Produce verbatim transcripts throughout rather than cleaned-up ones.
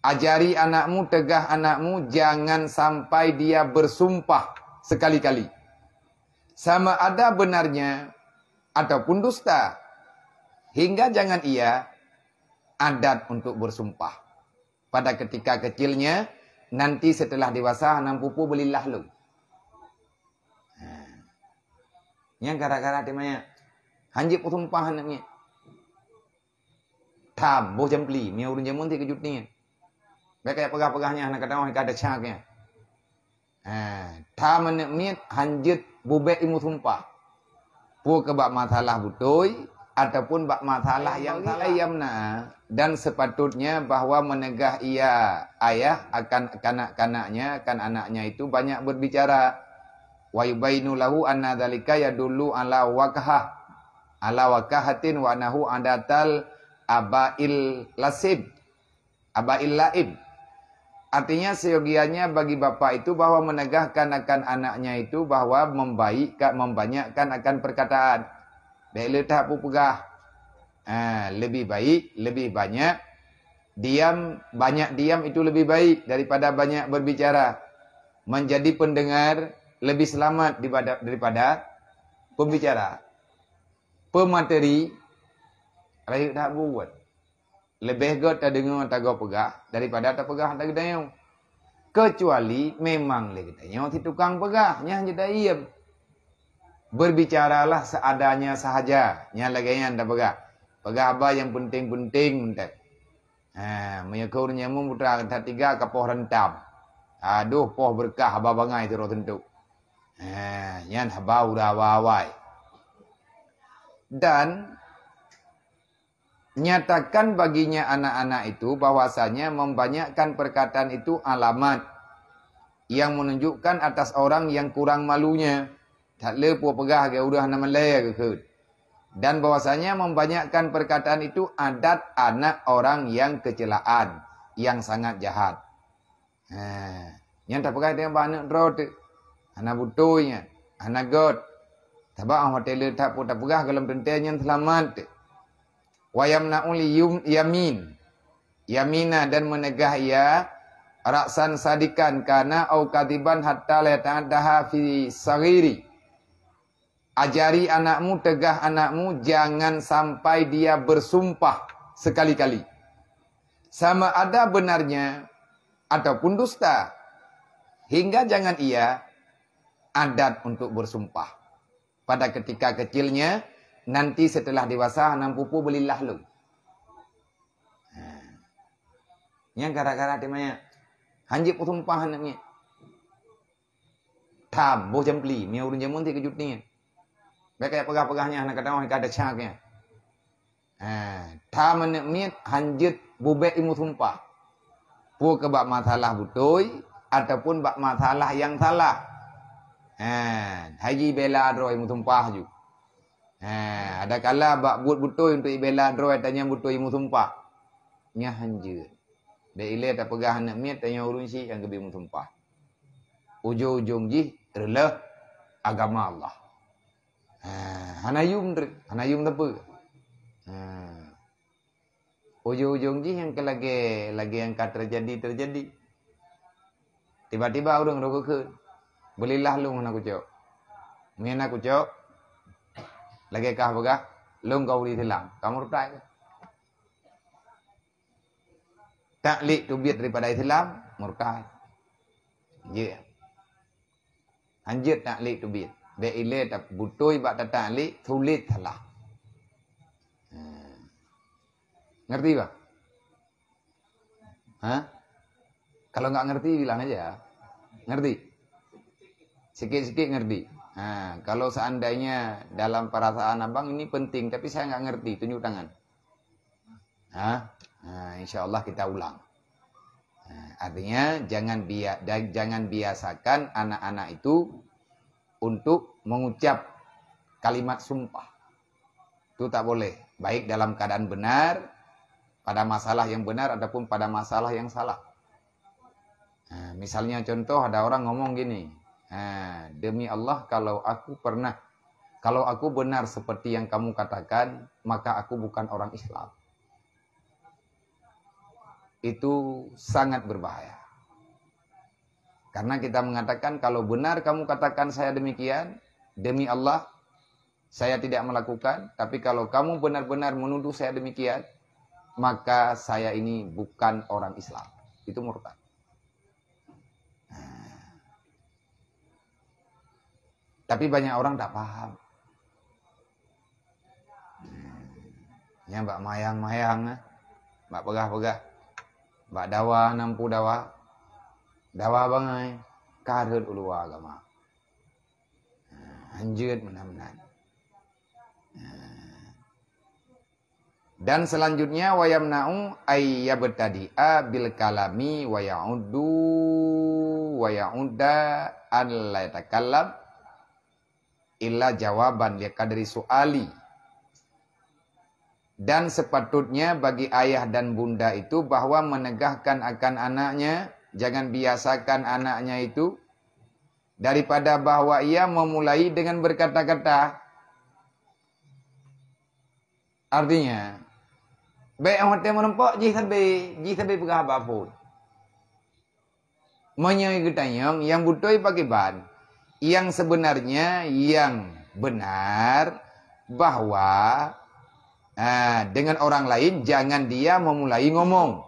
Ajari anakmu, tegah anakmu, jangan sampai dia bersumpah sekali-kali. Sama ada benarnya ataupun dusta. Hingga jangan ia adat untuk bersumpah. Pada ketika kecilnya, nanti setelah dewasa, hana pupu beulilah lôn. Ha. Nyang gara-gara teumanya. Hanjeuet peusumpah aneuk miet. Tham, boh jampli, meunyoe ureueng jameun ti keujut nyan. Bèk kajak peugah-peugah nyan, hana kateu'oh ka desya nyan. Ha, tham aneuk miet hanjeuet bubek ilmu sumpah. Peue keu bak masalah beutôi ataupun bak masalah nyang salah. Yamna, dan sepatutnya bahwa meunegah ia ayah akan kanak-kanaknya, akan anaknya itu banyak berbicara. Wa yubayyinu lahu anna dzalika yadullu ala wakahah, ala wakahatin wa annahu adatal abail lasib, abail laib. Artinya, seyogianya bagi bapak itu bahwa menegahkan akan anaknya itu bahwa membaik, membanyakkan akan perkataan. Bèk le that peugah. Ha, lebih baik, lebih banyak diam, banyak diam itu lebih baik daripada banyak berbicara. Menjadi pendengar lebih selamat daripada, daripada pembicara. Pemateri, rayeuk that buet. Leubeh göt tadeungoe tagoe peugah daripada tapeugah tageutanyoe. Kecuali memang lé geutanyoe si tukang peugah, nyan jeuet taiem. Berbicaralah seadanya sahaja, nyan lagèe nyan tapeugah. Peugah haba nyang penting-penting mantong. Ha, meunyoe keu ureueng nyang mutra that tiga ka poh rentam. Adoh, poh beureukat haba bangai sidroe teuntu. Ha, nyan haba udah awai-awai. Dan nyatakan baginya anak-anak itu bahwasanya membanyakkan perkataan itu alamat yang menunjukkan atas orang yang kurang malunya. That le peue peugah lagèe ureueng hana malèe geukheun. Dan bahwasanya membanyakkan perkataan itu adat anak orang yang kecelaan, yang sangat jahat. Ha, nyan tapeugah teuh bak aneuk droe teuh. Hana beutôi nyan, hana göt. Sabab 'oh watèe le that peue tapeugah gohlom teuntèe nyan seulamat teuh. Wa yamna'ul yum-, yamin. Yamina, dan meunegah ia, ra'san sadikan kana au kadiban hatta la yata'addaha fi saghiri. Ajari anakmu, tegah anakmu, jangan sampai dia bersumpah sekali-kali. Sama ada benarnya ataupun dusta. Hingga jangan ia adat untuk bersumpah. Pada ketika kecilnya, nanti setelah dewasa, hana pupu beulilah lôn. Ha. Nyan gara-gara teumanya. Hanjeuet peusumpah aneuk miet. Tham, boh jampli, meunyoe ureueng jameun ti keujut nyan. Bèk kajak peugah-peugah nyan, hana kateu'oh ka desya nyan. Ha, tham aneuk miet hanjeuet bubek ilmu sumpah. Peue keu bak masalah beutôi ataupun bak masalah nyang salah. Ha, hai jibela droe ilmu sumpah ju. Ha, adakala bak buet beutôi untuk ibela droe tanyong beutôi ilmu sumpah. Nyan hanjeuet. Bèk ilèe tapeugah aneuk miet tanyong ureueng syiek nyang geubri ilmu sumpah. Ujong-ujong jih reuloh agama Allah. Ha, hana yum, hana yum teupeu. Ha. Ujong-ujong jih nyang keu lagèe, lagèe nyang ka teujadi-teujadi. Tiba-tiba ureueng rhot geukheun, "Beulilah lôn hana kucok." Meunyo hana kucok, lagèe kah peugah, "Lôn ka ureueng Islam." Ka murtad. Taklik teubiet daripada Islam, murtad. Jeuet. Hanjeuet taklik teubiet. Bèk ilèe ta-, beutôi bak tataklik, sulet salah. Ha. Ngerti, bah? Ha? Kalau nggak ngerti, bilang aja. Ngerti? Sikit-sikit ngerti. Ha, kalau seandainya dalam perasaan abang ini penting, tapi saya nggak ngerti, tunjuk tangan. Ha? Ha, insya Allah kita ulang. Ha, artinya jangan bia-, dan jangan biasakan anak-anak itu untuk mengucap kalimat sumpah. Itu tak boleh, baik dalam keadaan benar, pada masalah yang benar ataupun pada masalah yang salah. Ha, misalnya contoh ada orang ngomong gini, ha, "Demi Allah, kalau aku pernah, kalau aku benar seperti yang kamu katakan, maka aku bukan orang Islam." itu sangat berbahaya. Karena kita mengatakan, "Kalau benar kamu katakan saya demikian, demi Allah, saya tidak melakukan. Tapi kalau kamu benar-benar menuduh saya demikian, maka saya ini bukan orang Islam." Itu murtad. Nah. Tapi banyak orang tak paham. Nyang bak mayang-mayang, eh. Bak peugah-peugah. Bak dawa, nampu dawa. Dawa bangai. Ka rhot u luwa agama. Hanjeuet meunan-meunan. Dan selanjutnya, "Wa yamna'u ay yabtadi'a bil kalami wa ya'uddu wa ya'udda an la yatakallam illa jawaban li qadri su'ali." Dan sepatutnya bagi ayah dan bunda itu bahwa menegahkan akan anaknya, jangan biasakan anaknya itu, daripada bahwa ia memulai dengan berkata-kata. Artinya, bèk watèe meureumpok jih sabé, jih sabé peugah haba phon. Meunyoe geutanyong, nyang beutôi pakriban? Yang sebenarnya, yang benar bahwa, ah, dengan orang lain jangan dia memulai ngomong.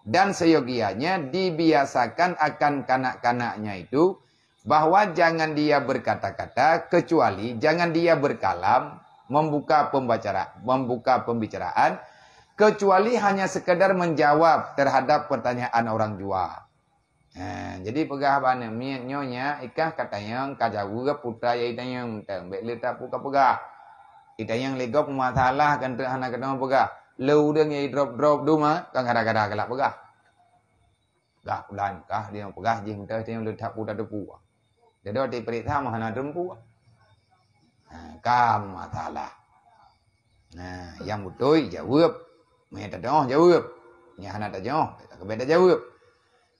Dan seyogianya dibiasakan akan kanak-kanaknya itu bahwa jangan dia berkata-kata, kecuali jangan dia berkalam, membuka pembicara-, membuka pembicaraan, kecuali hanya sekedar menjawab terhadap pertanyaan orang jua. Ha, jadi peugah bak aneuk miet, "Nyoe nyak, i kah ka tanyong, ka jaweueb peue nyang i tanyong mantong, bèk le tapeugah-peugah. I tanyong lé gob masalah, kan teuk hana keudroe peugah. Le ureueng nyang i drop-drop dum, kan kadang-kadang galak peugah." Gah ulan kah dia peugah jih meuteumé le that peue tateupeue. Dedo diperiksa mah hana teumpeue. Ha, ka masalah. Nah, nyang beutôi jaweueb. Meunyo tadoh jaweueb. Nyang hana tadoh, tak keubeue jaweueb.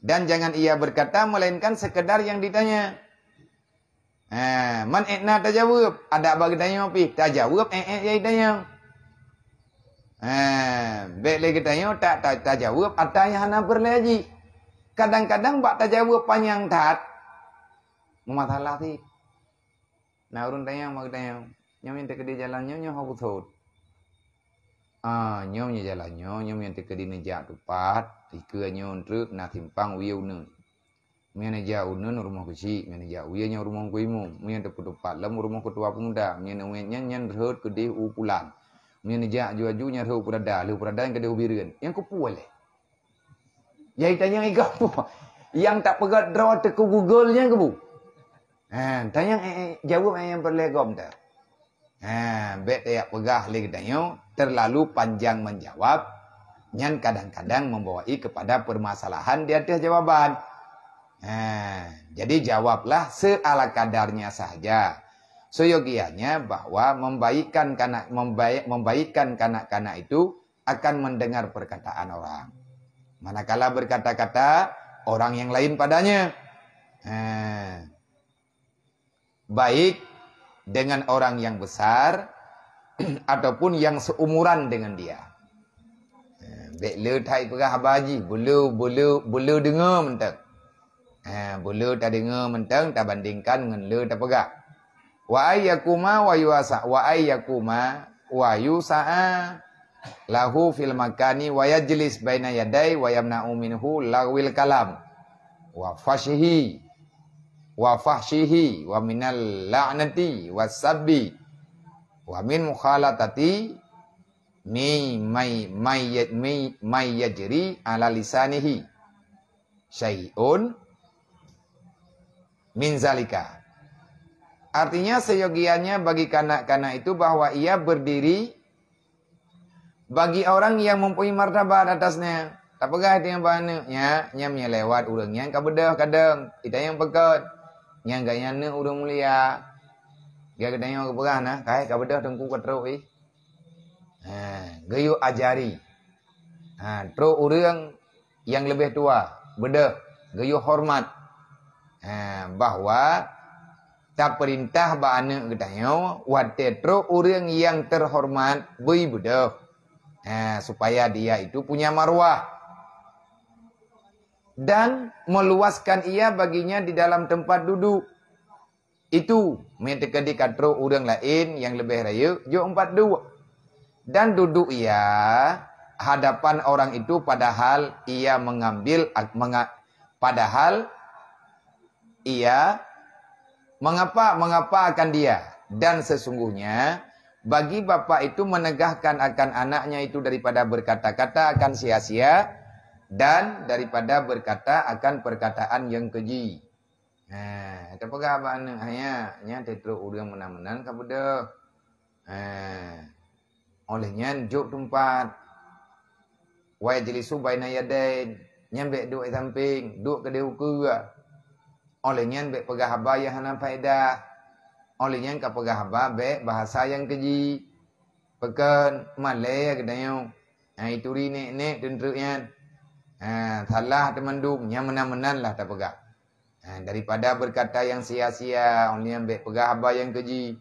Dan jangan ia berkata melainkan sekedar yang ditanya. Ha, man ék na tajaweueb, adak bak geutanyoe pih, tajaweueb ék-ék nyang tanyong. Ha, bèk lé geutanyoe ta-, ta-, tajaweueb ata nyang hana peureulèe jih. Kadang-kadang bak tajaweueb panyang that, meumasalah cit. Na ureueng tanyong bak geutanyoe, "Nyoe nyang teukeudi jalan nyoe, nyoe ho beuthôt?" "Ah, nyoe nyang jalan nyoe, nyoe nyang teukeudi neujak tupat, dikeue nyoe treuk na simpang wie uneuen." Meunyoe neujak uneuen rumoh keuchik, meunyoe neujak wie nyoe rumoh keu imum, meunyoe teupeutupat lom rumoh keutua peumuda, meunyoe neuwet nyan, nyan rhot keudeh u pulan. Meunyoe neujak aju-aju nyan rhot u peurada, lheueh peurada nyan keudeh u bireuen. Nyang keupeue lé? Jai tanyong i gob peue? Nyang tapeugöt droe teuh keu Google nyan keupeue? Ha, tanyong, eh, eh, jaweueb, eh, nyang peureulèe gob teuh. Ha, bèk tajak peugah lé geutanyoe terlalu panjang menjawab, nyan kadang-kadang membawai kepada permasalahan di ateueh jawaban. Ha, jadi jawablah seala kadarnya sahaja. Seyogianya bahwa membaikkan kanak, membaik, membaikkan kanak-kanak itu akan mendengar perkataan orang. Manakala berkata-kata orang yang lain padanya. Ha. Baik dengan orang yang besar ataupun yang seumuran dengan dia. Eh, bèk le that peugah haba jih, beu le, beu le, beu le deungoe mantong. Eh, beu le tadeungoe mantong tabandingkan ngon le tapeugah. Wa ayyakuma wa yusa-, wa ayyakuma wa yusa'a lahu fil makani wa yajlis baina yadai wa yamna'u minhu lagwil kalam wa fahsyihi wa fahsyihi wa minal la'nati was sabbi wa min mukhalatati mi may, may, may, may yajri ala lisanihi syai'un min zalika. Artinya, seyogianya bagi kanak-kanak itu bahwa ia berdiri bagi orang yang mempunyai martabat atasnya. Tapeugah teuh bak aneuk, "Nyak, nyan meunyoe lewat ureueng nyan ka beudôh kadang, itanyong peukon. Nyan gobnyan aneuk ureueng mulia." Geutanyoe geupeugah na, "Kai ka beudôh teungku ka trok ih." Ha, geuyue ajari. Ha, trok ureueng nyang leubeh tuha, beudôh, geuyue horeumat. Ha, bahwa tapeurintah bak aneuk geutanyoe, watèe trok ureueng nyang teuhoreumat, bri beudôh. Ha, supaya dia itu punya marwah. Dan meluaskan ia baginya di dalam tempat duduk. Itu, meuteuka di katrok ureuëng laén nyang leubeh rayeuk, jok empat duduk. Dan duduk ia hadapan orang itu padahal ia mengambil, menga-, padahal ia mengapa, mengapa akan dia. Dan sesungguhnya, bagi bapak itu menegahkan akan anaknya itu daripada berkata-kata akan sia-sia dan daripada berkata akan perkataan yang keji. Ha, tapeugah bak aneuëk, "Hai, nyan teutrok ureuëng meunan-meunan ka beudôh." Ha. Oleh nyan jok teumpat. Wa yajlisu baina yadain. Nyan bék duek di samping, duek keudéh ukeue. Oleh nyan bék peugah haba nyang hana faedah. Oleh nyan ka peugah haba bék bahasa nyang keji. Peukon malée geutanyoe. Ha, ituri nek-nek teuntreuk nyan. Ha, salah teumandum, nyang meunan-meunan lah tapeugah. Ha, daripada berkata yang sia-sia, oleh nyan bék peugah haba nyang keji.